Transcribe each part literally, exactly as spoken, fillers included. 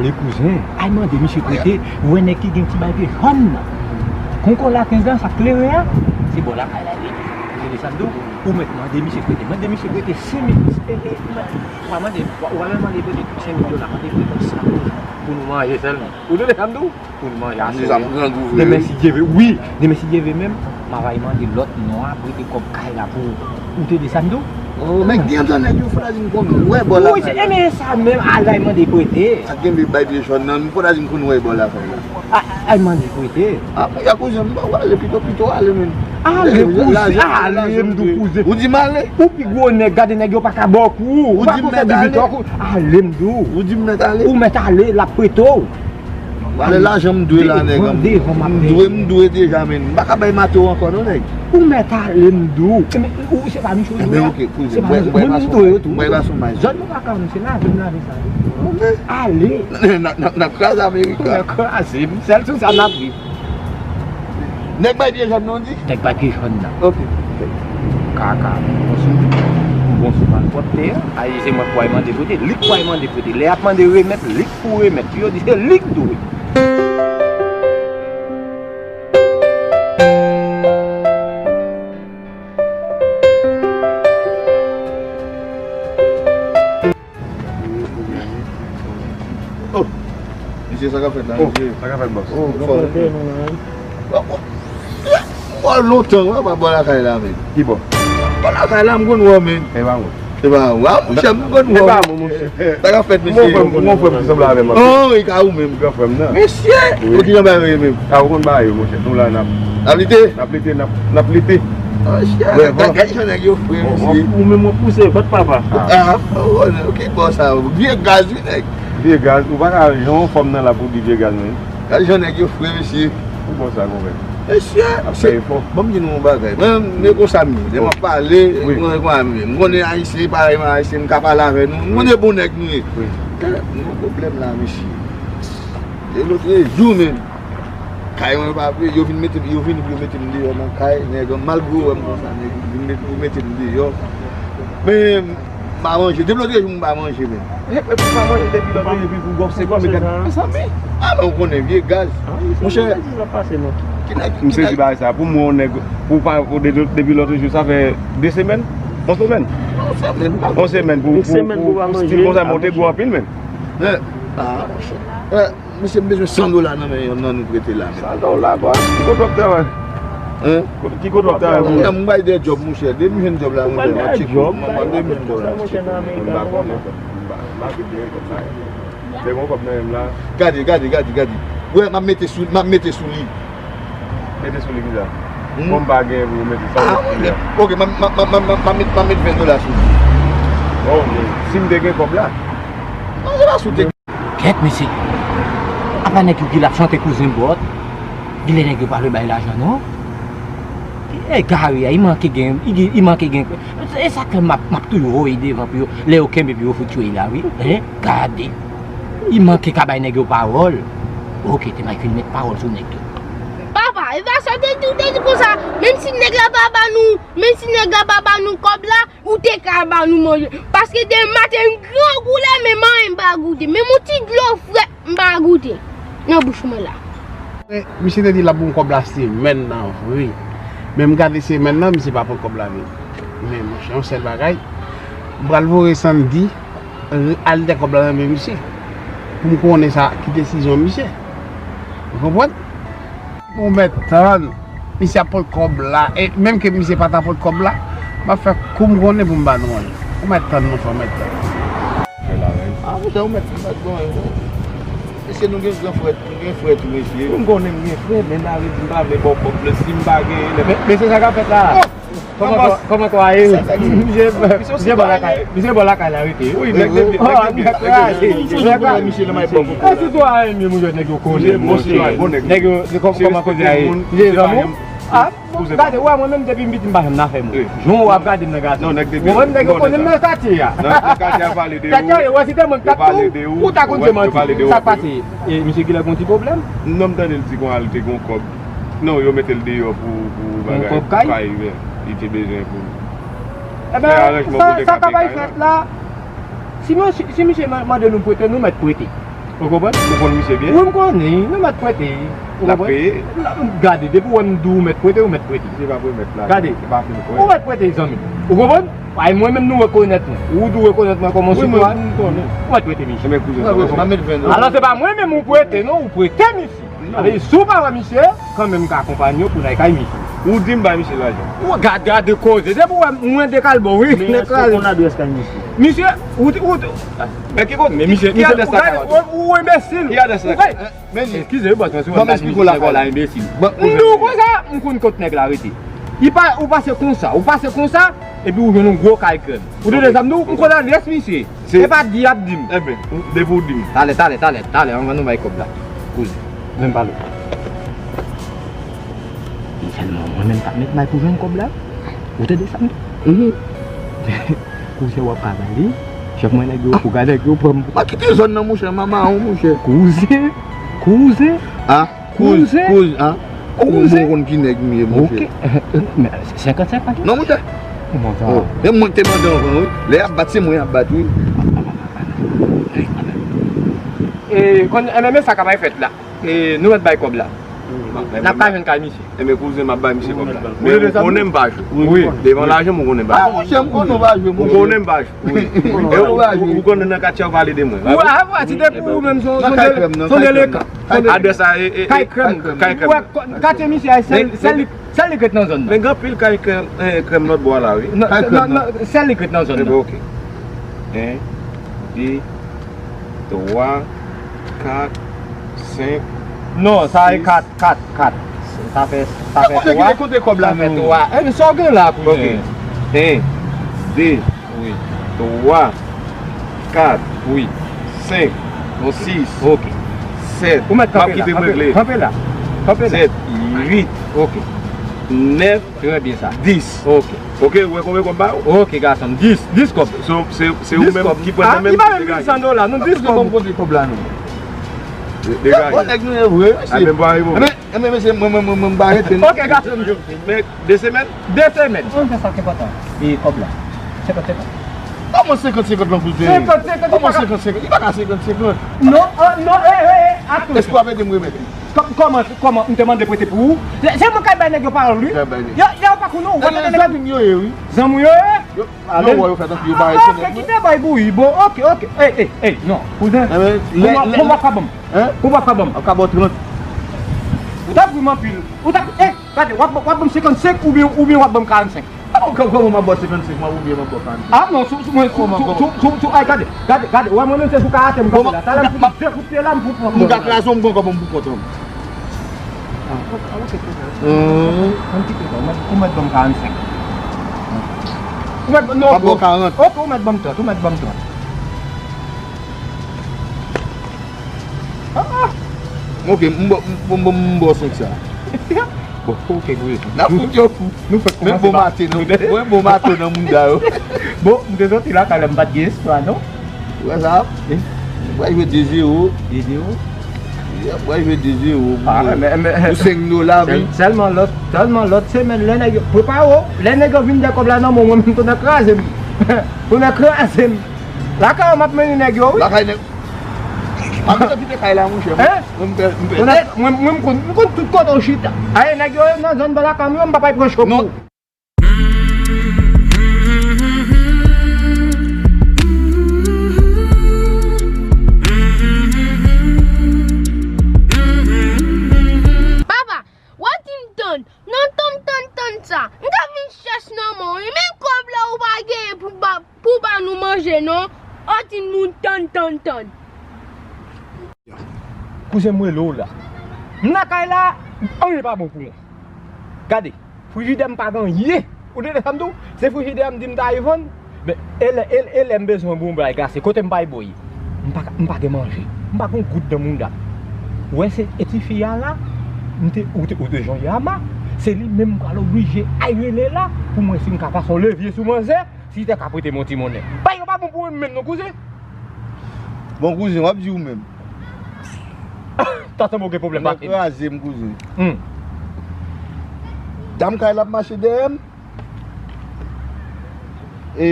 E kouzen, al mande misye prete, ou wè nèg ki gen ti bay pye jòn nan. Kon kòla kenz lan, sa klere a, se bò lakay la li ye. Ou tande sa m di w? Ou mèt mande misye prete. Mande misye prete senk mil, e, e, ou pa mande, ou pa menm mande prete tout senk mil dola, mande prete san pou, pou nou manje sèlman. Ou tande sa m di w? Pou nou manje ase. Demen si Dye vle, wi, demen si Dye vle menm, m ap al mande lòt nwa prete kòb kay la pou ou. Ou tande sa m di w? Oh, nèg di antan nèg yo fò ta di m konn wè bò lakay la. Wi, se, e men sa menm, al al mande prete. Ak gen bay pye jòn nan, fò ta di m konn wè bò lakay la. A, al mande prete. A, mon chè kouzen, m ba w ale pito, pito ale menm. Ale kouzen, ale m di w kouzen. Ou di m ale? Ou pi gwo nèg, gade nèg yo pa ka ba w kou. Ou pa kou fè dizwit an kou. Ale m di w. Ou di m mèt ale? Ou mèt ale, l ap prete w. Valè lajan m dwe la, nèg. M dwe, m dwe deja, men. M pa ka bay mate w ankò, non, nèg. Ou mèt ale, m di w. Ou se pa misye w dwe a. Ebyen, oke, kouzen. Mwen, mwen pa son may. Mwen pa son may. Zòn nou pa ka, se lave m lave sa. Ale. N ap, n ap, n ap kraze Amerik la. N ap kraze. Sèl sou sa n ap viv. Nèg bay pye jòn nan, w di? Nèg bay pye jòn nan. Ok. Kaka, m bon sou li. M bon sou malpwòpte a. Ayi, se mwen k pral mande prete. Li k pral mande prete. Lè y ap mande remèt, li k pou remèt. Yo di se li k dwe. Oh, mesye, sa k ap fèt la, mesye? Sa k ap fèt, bòs? Oh, fò. Mwen lontan, wè, pa bò lakay la, men. Ki bò? Bò lakay la, m konn wè, men. E pa mwen. E pa mwen. A, monchè, m konn wè. E pa mwen, monchè. Sa k ap fèt, mesye? Mon frè m, mon frè m ki sanble avè m. Oh, e ka ou menm. Gran frè m nan. Mesye! Wi. Ou ki jan bagay yo ye menm? A, ou konn bagay yo, monchè. Nou la, n ap, n ap lite. N ap lite, n ap, n ap lite. Oh, shit. Gade jan nèg yo fre, mesye. Ou menm, ou pouse, bat papa. Ah, oh, ok, bò sa. Vye gaz, wi, nèg. Vye gaz, ou pa ka jan w fòm nan la pou di vye gaz, men. Gade jan nèg yo fre, mesye. Ou bon sa, konpè. Mesye, ap fè efò. Ban m di nou yon bagay. Mwen, men konsa m ye. Lè m ap pale, mwen, mwen, m konnen Ayisyen, parèy mwen Ayisyen, m ka pale avè nou. M konnen bon nèg nou ye. Wi. Tè, nou pwoblèm la, mesye. E lòt jou menm, kay mwen pa vle, yo vin mete, yo vin, yo mete m deyò nan kay, nèg, malgre yo wè m konsa, nèg, yo vin mete, yo mete m deyò. Men, m pa manje, depi lòt jou m pa manje menm. E, e, pou pa manje depi lòt jou, epi pou gòl se kòman, mezanmi? Ah, men ou konnen vye gaz. Monchè, ki nèg, m sezi bagay sa, pou mwen, yon nèg, pou pa, pou de, depi lòt jou, sa fè de semèn? Yon semèn? Yon semèn, pou, pou, pou stil konsa, monte gwo anpil menm. Ah, monchè. Mesye, m bezwen san dola nan men yon nan nou prete la, men. San dola, bò. Ki kote w ap travay? Hein? Ki kote w ap travay, monchè? M bay de djòb, monchè. Depi m jwenn djòb la, monchè, m ap tcheke. M ap bay de djòb la, monchè. M pa konnen kòb. M pa, m pa vin gen kòb la. Lè gon kòb nan men m la. Gade, gade, gade, gade. Wè, m ap mete sou, m ap mete sou li. Mete sou li kisa? Bon, m pa gen pou mete sa sou li a. Ok, m ap, m ap, m ap, m ap, m ap met, m ap met ven dola sou li. Bon, men si m te gen kòb la. Non, se pa sou te Kèt, mesye. Apa nèg yo ki l ap chante kouzen bòt. Genlè nèg yo pa vle bay lajan, non. Egare a, li manke gen, li, li manke gen. E sa k fè m ap, m ap toujou voye devan pou yo. Lè yo kenbe pou yo fout tchwe la, wi. Hein? Gade. Li manke ka bay nèg yo pawòl. Ok, te may fin met pawòl sou nèg yo. Papa, e pa sa w te di, w te di konsa, menm si nèg la pa ba nou, menm si nèg la pa ba nou kòb la, ou te ka ba nou manje. Paske demen maten, m grangou la, menm anyen m pa goute. Menm yon ti dlo frèt, m pa goute nan bouch mwen la. E, misye te di l ap ban m kòb la semèn nan vre. Men m gade semèn nan, misye pa pran kòb la vre. Men monchè, yon sèl bagay, m pral voye Sandy al dè kòb la nan men misye. Pou m konnen sa, ki desizyon misye. Ou konprann? Ou mèt tann. Misye ap pot kòb la. E menm ke misye pa ta pot kòb la, m ap fè kou m konnen pou m ba nou anyen. Ou mèt tann, monchè, ou mèt tann. Fè la, men. Ah, monchè, ou mèt, ou mèt bon, wi. Mesye, nou gen gran frè, nou gen frè tou, mesye. Wi, m konnen m gen frè, men m ta vle di m pa vle ba w kòb, men si m pa genyen, men, men se sa k ap fèt la. Oh! Kòman kò, kòman kò a ye? Misye, misye bò lakay, misye bò lakay la rete. Wi, nèg depi, nèg depi. Misye nan may bò kòb. E sitou a enmi moun yo nèg yo konnen. Misye bon sitwayen, bon nèg. Nèg yo, kòman koze a ye? Misye zanmi w? Ah, bon, gade, ou wè mwen menm depi m piti m pa janm nan afè moun. Jan w ap gade m nan gade. Non, nèg depi. Mwen menm nèg yo konnen m nan katye a. Nan katye a pale de ou. Katye a, yo wè si te mwen k t ap tou, ou ta konn se manti. Sa k pase? E misye genlè gon ti pwoblèm? Non, m tande l di konsa li te gon kòb. Non, yo mete l deyò pou, pou bagay kay, men li te bezwen pou fè aranjman pou te ka peye kay la. Sa, sa k ap fèt la, si misye, si misye mande nou prete, nou mèt prete. Ou konprann? Ou konn misye byen? Wi, m konnen, nou mèt prete. Ou konprann? L ap peye. Gade, depi w wè m di w mèt prete, ou mèt prete. Misye pa remèt la. Gade, ou mèt prete, zanmi. Ou konprann? Ay, mwen menm nou rekonèt mwen. Ou di w rekonèt mwen kòman sitwayen. Ou mèt prete misye. Alò, se pa mwen menm ou prete, non, ou prete misye. Sa vle di, si w pa wè misye, kanmenm m ka akonpanye w pou n al kay misye. Ou di m bay misye lajan. Ou gad, gade koze. Depi w wè mwen dekalbon, wi. Men èske w konn adrès kay misye? Misye, ou, ou, men ki kote? Men misye, ki adrès lakay ou? Ou enbesil. Ki adrès lakay? Men li. Eskize wi, bòs, mwen se yon nèg la, enbesil. M di w konsa, m konn kot nèg la rete. Li pa, ou pase konsa, ou pase konsa, epi ou jwenn yon gwo kay krèm. Ou tande sa m di w? M konn adrès misye. Se pa di y ap di m. Enben, depi w di m. Talè, talè, talè, talè, anvan nou bay kòb la. Koze. Vin pale. Sèlman, mwen menm k ap met may pou jwenn kòb la. Ou tande sa m di w? Kouzen w ap ka pale. Chèf mwen nèg yo, fouga nèg yo pran m. Pa kite zòn nan, monchè, m a mawon, monchè. Kouzen, kouzen. Ah, kouzen, kouzen, ah. Kouzen. Ou konn ki nèg m ye, monchè. Ok. Men senkant senkant. Non, monchè. Kòman sa? Oh, e mwen ki te mande anvan, wi. Lè y ap bat, se mwen y ap bat, wi. E, konn, enben, men sa k ap fèt la. E, nou mèt bay kòb la. N ap ka jwenn kay misye. Enben, kouzen, m ap bay misye kòb la. Men ou konnen m pa jwe. Wi. Devan lajan, ou konnen m pa jwe. Ah, monchè, m konnen w pa jwe, monchè. Ou konnen m pa jwe. Wi. E ou, ou konnen nan katye a yo pale de mwen. Wi, a, a, ti depi ou menm, son, son delekan. Adrès la, e, e, kay krèm. Kay krèm. Ou wè, katye misye a, sèl, sèl li, sèl li k ret nan zòn nan. Men gen anpil kay krèm, eh, krèm lòt bò a la, wi. Kay krèm nan. Sèl li k ret nan zòn nan. Enben, ok. En, de, twa, kat, senk. Non, sa e kat, kat, kat. Sa fè, sa fè twa. Sa fè twa. Enben, sa w gen la, kouzen? Ok. En, de, wi, twa, kat, wi, senk, sis, ok, sèt. Ou mèt kanpe la, kanpe la, kanpe la. Sèt, uit, ok, nèf, trè byen sa. Dis. Ok. Ok, ou wè konbyen kòb m ba ou? Ok, gason m, dis, dis kòb. Se, se, se ou menm ki pran nan men m ki degaje. Ah, li pa menm mil san dola, non, dis kòb. Kòb la, non. Degaje. Bon, nèg nou ye vre, mesye. A, men pa rive. Enben, mesye, mwen, mwen, mwen, mwen, m pa rete, non. Ok, gason m. Men, de semèn? De semèn. Ann fè sa k enpòtan. E kòb la? Senkant senkant. Kòman senkant senkant lan, kouzen? Senkant senkant, kòman senkant senkant? Li pa ka senkant senkant. Non, ah, non, eh, eh, eh, atann. Èske w ap ede m remèt li? Kò-, kòman, kòman, m te mande prete pou ou? Se, se mwen k al bay nèg yo pawòl, wi. Yo, yo pa konn ou, ou pa tande nèg yo. Zanmi m yo ye, wi. Zanmi w yo ye? Yo, yo wè yo fè tankou yo pa rekonèt mwen. Ah, ok, kite bay bouyi, bon, ok, ok. Ey, ey, ey, non, kouzen. Konbyen w ap ka ban m? Konbyen w ap ka ban m? W ap ka ban trant. Ou t ap ri m anpil. Ou t ap, ey, gade, w ap, w ap ban m senkannsenk oubyen, oubyen w ap ban m karannsenk. Kòman, kòman, kòman m ap ba w senkannsenk mwa oubyen m ap ba w karannsenk? Ah, non, sou, sou mwen, sou, sou, sou, sou, sou, ay, gade, gade, gade, wè mwen menm se sou karate m kanpe la. Talè m fout de kout pye la, m fout pran kòb la. M ka kraze w, m pran kòb m pou kont mwen. Ah, ok, ok, ok. Mwen kite sa, ou mèt, ou mèt ban m karannsenk. Ou mèt, non, m ap ba w karant. Ok, ou mèt ban m trant, ou mèt ban m trant. Ah! Ok, m ba, m, m, m, m ba w senk sa. Bon, ok, wi. N ap fout yo fou. Nou fèk kòmanse. Men bon maten, non. Mwen bon maten nan moun da yo. Bon, m te soti lakay la, m pa t gen espwa, non. Ou wè sa? Wi. Ou pral jwe de zewo. De zewo? Wi, ou pral jwe de zewo. Ah, men, men, pou senk dola, wi. Sèl-, sèlman lòt, sèlman lòt semèn, lè nèg yo, prepare w, lè nèg yo vin dèyè kòb la nan men w, mwen menm tou nan kraze m. Tou nan kraze m. Lakay ou m ap mennen nèg yo, wi. Lakay nèg. Pa bezwen kite kay la, monchè. Hein? Mwen, mwen, mwen, mwen, mwen konn, mwen konn tout kote w chita. Aye, nèg yo nan zòn bò lakay mwen, m p ap al pran cho pou ou. Papa, w ap di m tann. Nan tann, tann, tann sa. M ka vin chèch nan men w, wi. Men kòb la ou pa genyen pou ba, pou ba nou manje, non. Ou di moun tann, tann, tann. Kouzen m rele w la. M lakay la, anyen pa bon pou mwen. Gade, frijidè m pa gen anyen. Ou tande sa m di w? Se frijidè a m di m ta al vann. Men, e lè, e, e lè m bezwen bon bagay glase, kote m pral voye? M pa, m pa gen manje. M pa gen yon goud nan mouda m. Ou wè se, e tifi a la, m te, ou te, ou te jwenn Yama, se li menm m pral oblije al rele la pou m wè si m ka pase yon levye sou manzè, si li te ka prete m yon ti monnen. Bagay yo pa bon pou mwen menm non, kouzen. Bon, kouzen, w ap di ou menm. Tantan mwen gen pwoblèm pa fini. Kraze m, kouzen. Hmm. Dam kay la ap mache dèyè m. E,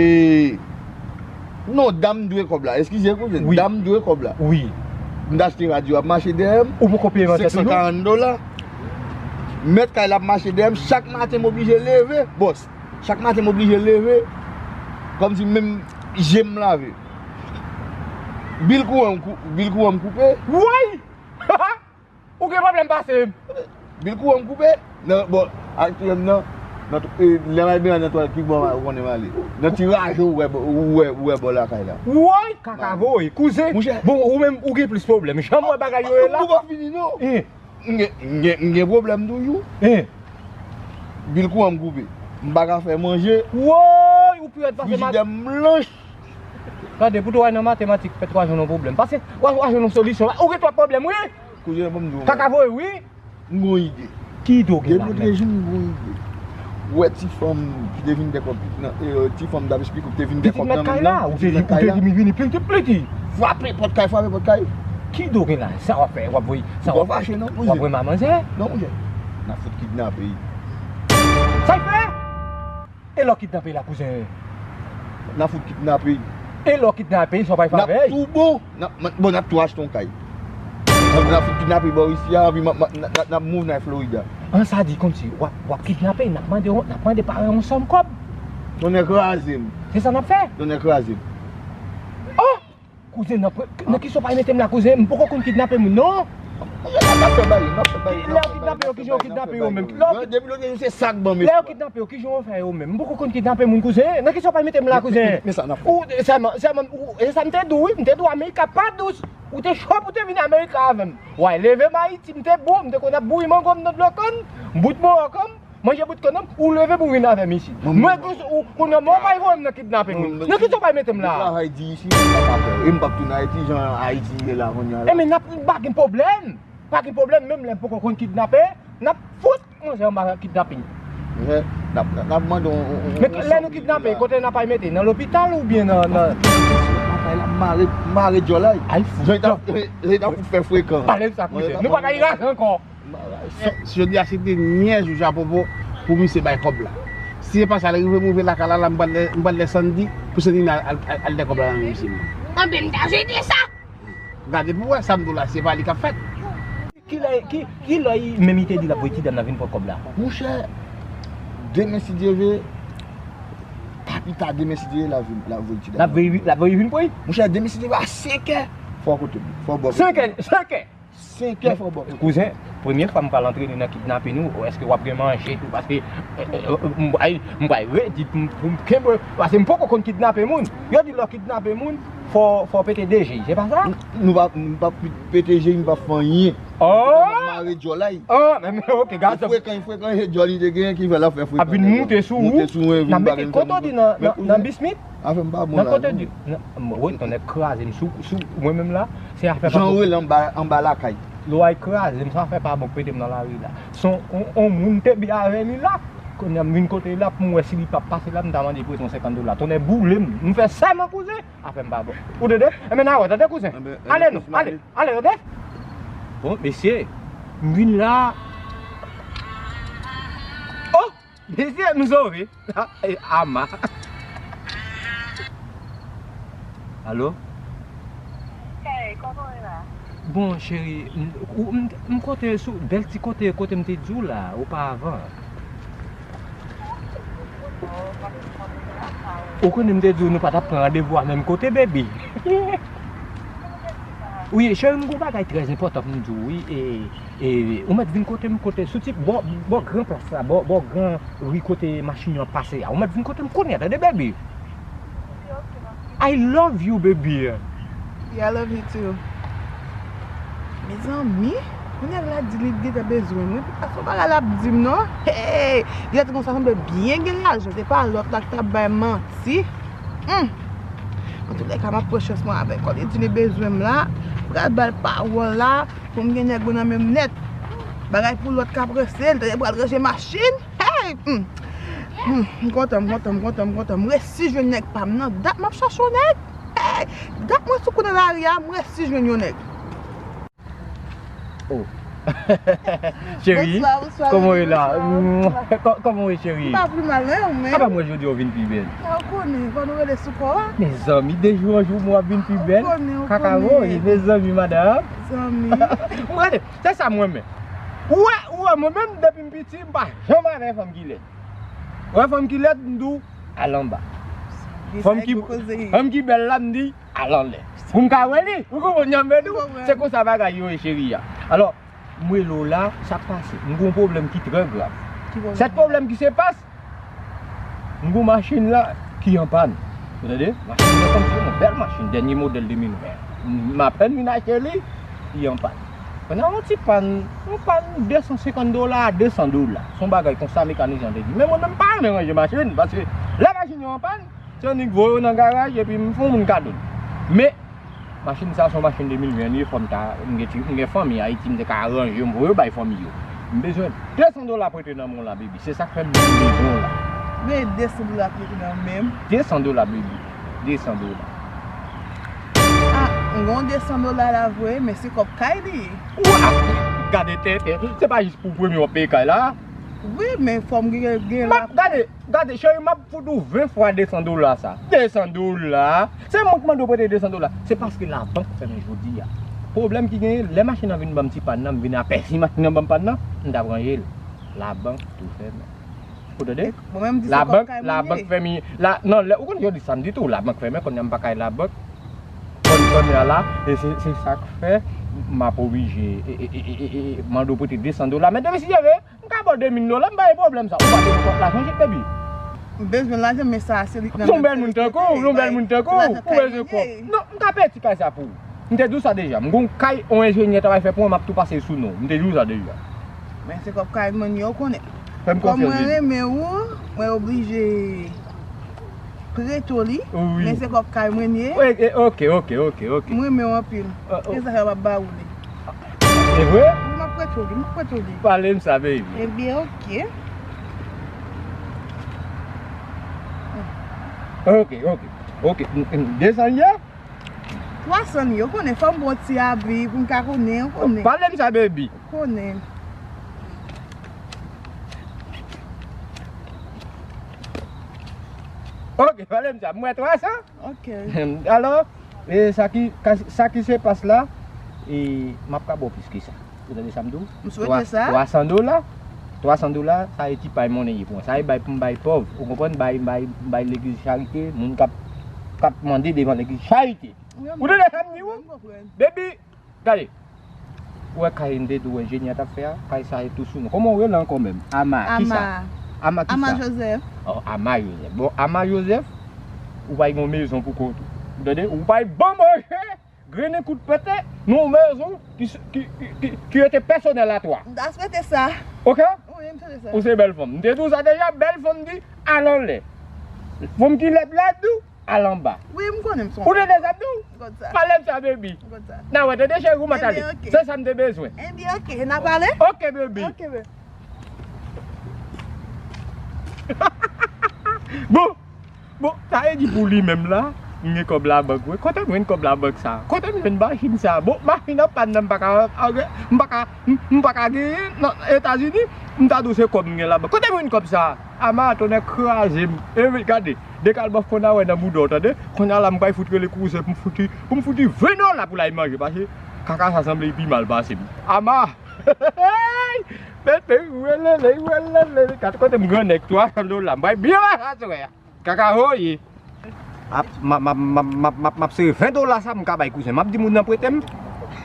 non, dam dwe kòb la. Eskize, kouzen. Wi. Dam dwe kòb la. Wi. M t achte radyo, ap mache dèyè m. Ou poko peye mantè toujou? Senk san karant dola. Mèt kay la ap mache dèyè m. Chak maten, m oblije leve. Bòs. Chak maten, m oblije leve. Kòmsi menm je m lave. Bil kouran m kou-, bil kouran m koupe. Woy! Ou gen pwoblèm pase m. Bil kouran m koupe. Nan, bon, aktyèl nan, nan, e, lè m al benyen nan twalèt, ki bò ou konnen m ale? Nan ti raje ou wè, ou wè, ou wè bò lakay la. Woy, kaka voye, kouzen. Monchè. Bon, ou menm, ou gen plis pwoblèm. Jan m wè bagay yo ye la. M poko fini, non. Eh. M gen, m gen, m gen pwoblèm toujou. Eh. Bil kouran m koupe. M pa ka fè manje. Woy, ou pi rèd pase m. Frijidè m blanch. Gade, pou tou al nan matematik, fè twa jou nan pwoblèm. Pase, w a, w a jwenn yon solisyon. Ou gen twòp pwoblèm, wi. Kouzen, ban m di w yon bagay. Kaka voye, wi. M gon ide. Ki ide w gen la menm? Depi lòt jou, m gon ide. Ou wè ti fanm ki te vin dèkòb nan, e, ti fanm m t ap esplike w ki te vin dèkòb nan menm nan, pitit mèt kay la, ou te, ou te vin, vini pliti, pliti. Frape pòt kay, frape pòt kay. Ki ide w gen la? Sa w ap fè? W ap voye, sa w ap fè? Ou pa fache non, kouzen. W ap voye manman manzè? Non, monchè. N ap fout kidnape. Sa l fè? E lè w kidnape la, kouzen? N ap fout kidnape. E lè w kidnape, sa w pa fè avè l? N ap tou bon. N ap, bon, n ap tou achte yon kay. N ap, n ap fout kidnape bò isi a, anpi n ap, n ap, n ap, n ap move nan Florida. An, sa di kòmsi w ap, w ap kidnape, n ap mande, n ap mande paran yon sòm kòb. Tonnè kraze m. Se sa n ap fè? Tonnè kraze m. Oh! Kouzen, nan pre-, nan kisa w pral mete m la, kouzen? M poko konn kidnape moun, non. N ap fè bagay, n ap fè bagay, n ap fè bagay, n ap fè bagay, n ap fè bagay, n ap fè bagay. Lè yo kidnape yo, kijan yo kidnape yo menm? Depi lòt jou, se sa k ban m espwa. Lè yo kidnape yo, kijan yo fè yo menm? M poko konn kidnape moun, kouzen. Nan kisa w pral mete m la, kouzen? Men, men, men sa n ap fè. Ou, sèlman, sèlman, ou, e sa m te di w, wi, m te di w Amerika pa dous. Ou te cho pou te vin Amerika avè m. W al leve m Ayiti, m te bon, m te konn ap bouyi mango m nan dlo kann, bout mawòk an m. Manje bout kannan, ou leve pou vin avè m isit. Mwen, mwen, mwen, ou, kounye a, mwen, ou pral voye m nan kidnape moun. Mwen, mwen, nan kisa w pral mete m la? Mwen travay di isi, mwen pa ka fè. E m p ap tounen Ayiti, jan Ayiti ye la kounye a la. E men n ap, pa gen pwoblèm. Pa gen pwoblèm, menm lè m poko konn kidnape, n ap fout manje anba kidnaping. N ap, n ap, n ap mande yon, yon, yon, yon sòm milyon dola. Men lè nou kidnape, kote n ap al mete? Nan lopital oubyen nan, nan... Lakay la, mare, mare djòl la. Ay, fout. Jan l t ap, jan l t ap fout fè frekan. Pale m sa, kouzen. Nou pa ka raje ankò. Si jodi a se te nyè jou Japopo pou misye bay kòb la. Si se pa sa, l rive m rive lakay la, la m pral lè, m pral lè Sandy pou Sandy al, al, al, al lè kòb la nan men misye menm. Anben m ta swete sa. Gade pou wè sa m di w la, se pa li k ap fèt. Kilè, ki, kilè menm li te di l ap voye ti dam nan vin pran kòb la? Monchè, demen si Dye vle, pa pita demen si Dye vle, l ap vin, l ap voye ti dam nan. L ap voye, l ap voye vin pran l? Monchè, demen si Dye vle, a senkè, fò w kote m, fò w bò kote m. Senkè, senkè! Fò w bò kote m. Kouzen, premye fwa m pral antre li nan kidnape nou, èske w ap gen manje tou? Paske, e, e, e, m pral, m pral redi pou m, pou m kenbe, paske m poko konn kidnape moun. Yo di lè w kidnape moun, fò, fò w pete de je, se pa sa? N-, nou pa, nou p ap pete je, nou p ap fè anyen. Oh! N ap mare djòl la. Oh, men, men, ok, gad sa. Frekan, frekan, e djòl li te genyen ki fè l ap fè frekan. Ap vin moute sou ou. Moute sou mwen, vin bagay m fè. N ap mete kote w di nan, nan, nan bismit? Afè m pa bon la, non. Nan kote w di, nan, wi, tonnè kraze m sou, sou mwen menm la, se afè pa bon. Jan w rele anba, anba lakay. Lè w al kraze m, se afè pa bon k mete m nan lari la. Se yon, yon, yon moun m te byen avè li la. Kounye a m vin kote l la pou m wè si li p ap pase la, m ta mande l prete yon senkant dola. Tonnè boule m. M fè sèman, kouzen. Afè m pa bon. Ou tande? Enben, n a wè, tande, kouzen? Enben, ale non, ale, ale, tande? Bon, mesye, m vin la. Oh! Mesye, m sove. E, ama. Alo? Hey, kòman w ye la? Bon, cheri, m, ou, m, m kote sou, bèl ti kote, kote m te di w la, oparavan. Ou konnen m te di w nou pa t ap pran randevou a menm kote, baby. Wi, cheri, m gon bagay trè enpòtan pou m di w, wi. E, e, ou mèt vin kote m, kote, sou ti, bò, bò gran plas la, bò, bò gran ri kote machin yo ap pase a. Ou mèt vin kote m kounye a, tande, baby? I love you, baby. Yeah, I love you too. Mezanmi, kounye a l la di li gentan bezwen mwen. Pi pase yon bagay l ap di m non. Hey! Li te konsa sanble byen gen lajan. Se pa lòt la ki t ap bay manti. Hmm. Antoulèka, m ap pran chans mwen avèk kò. Li di li bezwen m la. Pral ba l pawòl la. Pou m gen nèg mwen nan men m nèt. Bagay pou lòt ka prese, l te pral ranje machin. Hey! Hmm. Hmm. M kontan, m kontan, m kontan, m kontan. M resi jwenn nèg pa m nan. Dat m ap chache yon nèg. Hey! Dat mwen sou kou nan lari a, m resi jwenn yon nèg. Oh. Cheri, kòman w ye la? Kò- Kòman w ye, cheri? M pa pi mal non, mwen. Apa mwen jodi w vin pi bèl? Ou konnen, fò nou rele sou kò a. Mezanmi, de jou an jou mwen ap vin pi bèl. Kaka voye, mezanmi, madanm. Zanmi. M rele, se sa mwen menm. Ou wè, ou wè, mwen menm, depi m piti, m pa janm avè fanm ki lèd. Ou wè fanm ki lèd, m di w, al anba. Fanm ki, fanm ki bèl la, m di, al anlè. Pou m ka wè li. Ou konprann jan m vle di w? Se konsa bagay yo ye, cheri a. Alò, m rele w la, sa k pase? M gen yon pwoblèm ki trè grav. Sèt pwoblèm ki se pas, m gen yon machin la ki an pàn. Ou tande? Machin nan kòmsi yon bèl machin, dènye modèl de mil ven. M apèn vin achte li, li an pàn. Pandan yon ti pàn, yon pàn de san senkant dola a de san dola. Se yon bagay konsa, mekanizan te di. Men mwen menm, m pa renmen ranje machin, paske lè machin yo an pàn, se annik voye yo nan garaj epi m fè yon moun kado l. Men, machin sa se yon machin de mil ven li ye, fò m ta, m gen ti, m gen fanmi Ayiti, m te ka ranje, m voye yo bay fanmi yo. M bezwen de san dola prete nan men w la, baby. Se sa k fè m vin bezwen w la. Men de san dola prete nan men m. De san dola, baby. De san dola. Ah, m gen yon de san dola la vre, men se kòb kay li ye. Wa! Gade tenten. Se pa jis pou premye w ap peye kay la? Wi, men fò m gen, gen la. Gade, gade, cheri, m ap fout ou ven fwa de san dola sa. De san dola? Se mwen k mande w prete de san dola. Se paske labank fèmen jodi a. Pwoblèm ki genyen, lè machin nan vin ban m ti pàn nan, m vin apèsi machin nan ban m pàn nan, m t ap ranje l. Labank tou fèmen. Ou tande? Labank, labank fèmen. La, non, lè, ou konn jodi samdi tou, labank fèmen, kounye a m pa kay labank. Konn, kounye a la, e se, se sa k fè, m ap oblije, e, e, mande w prete de san dola. Men depi si Dye vle, m ka ba w de mil dola, m pa gen pwoblèm sa. Ou pa te gen kòb lajan jis, baby. M bezwen lajan, men sa a se li k nan. Yon bèl moun tankou w, yon bèl moun tankou w, ou bezwen kòb. Non, m ka peye ti kay sa pou ou. M te di w sa deja. M gon kay, on enjenyè ta pral fè pou mwen, m ap tou pase l sou non w. M te di w sa deja. Men se kòb kay mwen ye, ou konnen. Fè m konfyans, baby. Kòm mwen renmen ou, mwen oblije prete w li. Wi. Men se kòb kay mwen ye. Wi, e, oke, oke, oke, oke. Mwen renmen w anpil. Se sa fè m ap ba ou li. E vre? Wi, m ap prete w li, m ap prete w li. Pale m sa, baby. Ebyen, oke. Oke, oke, oke. M, m, de san ye? Twa san li ye, ou konnen, fò m pran ti abi pou m ka konnen, ou konnen. Pale m sa, baby. Ou konnen. Oke, pale m sa. M wè twa san. Oke. Alò, e sa ki, sa ki se pas la, e m ap ka ba w plis ke sa. Ou tande sa m di w? M swete sa. Twa san dola. Twa san dola, sa e ti pay monnen ye pou mwen. Sa e bay pou m bay pòv. Ou konprann? Bay, bay, bay legliz charite, moun k ap, k ap mande devan legliz charite. Ou tande sa m di w? Baby, gade. Ou wè kay m te di w enjenyè t ap fè a? Kay sa e tou sou non. Kòman w rele ankò menm? Ama, kisa? Ama. Ama kisa? Ama Joseph. Oh, Ama Joseph. Bon, Ama Joseph, ou pral gen yon mezon pou kont ou. Ou tande? Ou pral ban manje, grennen kout pete, nan yon mezon ki, ki, ki, ki, ki rete pèsonèl a twa. M ta swete sa. Oke? Wi, m swete sa. Ou se bèl fanm. M te di w sa deja, bèl fanm di, al anlè. Fanm ki lèd la di w, al anba. Wi, m konnen m se yon. Ou tande sa m di w? M konn sa. Pale m sa, baby. M konn sa. N a wè, tande cheri, ou mèt ale. Ebyen, oke. Se sa m te bezwen. Ebyen, oke, n a pale? Oke, baby. Oke, baby. Bon, bon, sa vle di pou li menm la, m gen kòb labank, wi. Kote m jwenn kòb labank sa? Kote m jwenn machin sa? Bon, machin nan pa nan, m pa ka, m pa ka, m, m pa ka genyen nan Etazini, m ta di w se kòb m gen labank. Kote m jwenn kòb sa? Ama, tonnè kraze m. E wi, gade. Dekalbòf konn a wè nan bouda w, tande? Kounye a la, m pral fout rele kouzen pou m fouti, pou m fouti ven dola pou l al manje, paske kaka sa sanble li pi mal pase m. Ama! Mete, welele, welele, gad kote m grannèg, twa san dola, m pral byen pase aswè a. Kaka voye. Ap, m ap, m ap, m ap, m ap, m ap, m ap sere ven dola sa m ka bay kouzen. M ap di moun nan prete m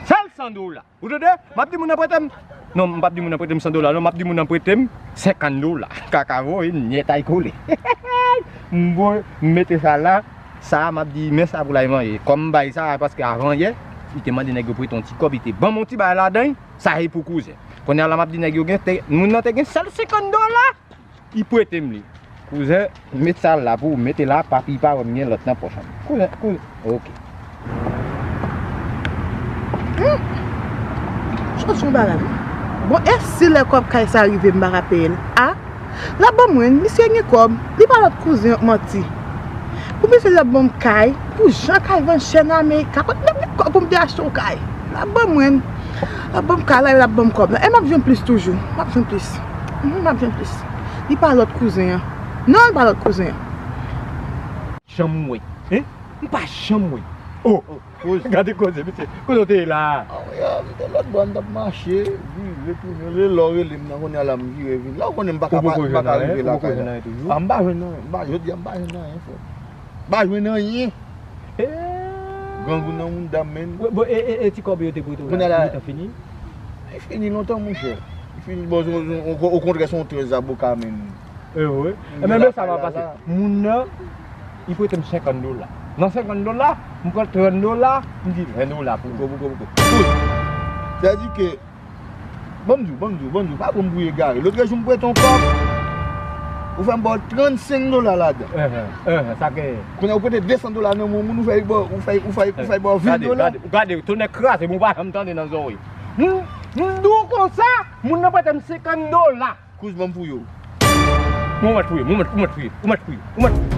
sèl san dola. Ou tande? M ap di moun nan prete m. Non, m p ap di moun nan prete m san dola, non, m ap di moun nan prete m senkant dola. Kaka voye nèt ay kole. M voye, m mete sa la, sa a m ap di, men sa pou l al manje. Kòm m bay sa a, paske avan yè, li te mande nèg yo prete yon ti kòb, li te ban m yon ti bagay ladan l, sa e pou kouzen. Kounye a la, m ap di nèg yo gen, te, moun nan te gen sèl senkant dola. Li prete m li. Kouzen, met sa la pou ou, mete la, papi pa wè m gen lòt nan pòch an. Kouzen, kouzen, oke. Hmm. Chonje yon bagay. Bon, e si lè kòb kay sa rive, m pa ka peye l? A? L ap ban mwen, misye gen kòb, li pa lòt kouzen, manti. Pou misye l ap ban m kay, pou jan kay vann chè nan Amerika, kot m t ap gen kòb pou m te achte yon kay? L ap ban mwen. L ap ban m kay la, l ap ban m kòb la. E m ap jwenn plis toujou. M ap jwenn plis. Mhm, m ap jwenn plis. Li pa lòt kouzen an. Non, li pa lòt kouzen an. Janm wè. Hein? M pa janm wè. Oh! Kouz. Gade koze, mesye. Kote w te ye la? Ah, wi, ah, m te lòt bò, m t ap mache, vire, tounen. Lè w rele m nan, kounye a la, m vire vin. La, ou konnen m pa ka, m pa ka rive lakay la. Ah, m pa jwenn anyen. M pa, jodi a, m pa jwenn anyen, frè. M pa jwenn anyen. Eh. Grangou nan mouda m, menn. Bon, e, e, e ti kòb yo te pote w la, kounye a la, li fini? Li fini lontan, monchè. Li fini, bon, o, o, okontrè, se yon trèz avoka, menn. E wi. Ebyen, men sa va pase. Moun nan, li prete m senkant dola. Nan senkant dola, m pran trant dola, m di ven dola, pou ko, pou ko, pou ko. Tout. Sètadi ke, ban m di w, ban m di w, ban m di w, pa pran m pou egare. Lòt jou, m prete yon kòb, ou fè m ba w trannsenk dola ladan. Enhen, enhen, sa genyen. Kounye a, ou prete de san dola nan men yon moun, ou fè l ba w, ou fè, ou fè, ou fè l ba w ven dola. Gade, gade, gade, tonè kraze, m ou pa janm tande nan zòrèy. M, m di w konsa, moun nan prete m senkant dola. Kouz, ban m fouye w. Ou mèt fouye, ou mèt, ou mèt fouye, ou mèt fouye, ou mèt fouye.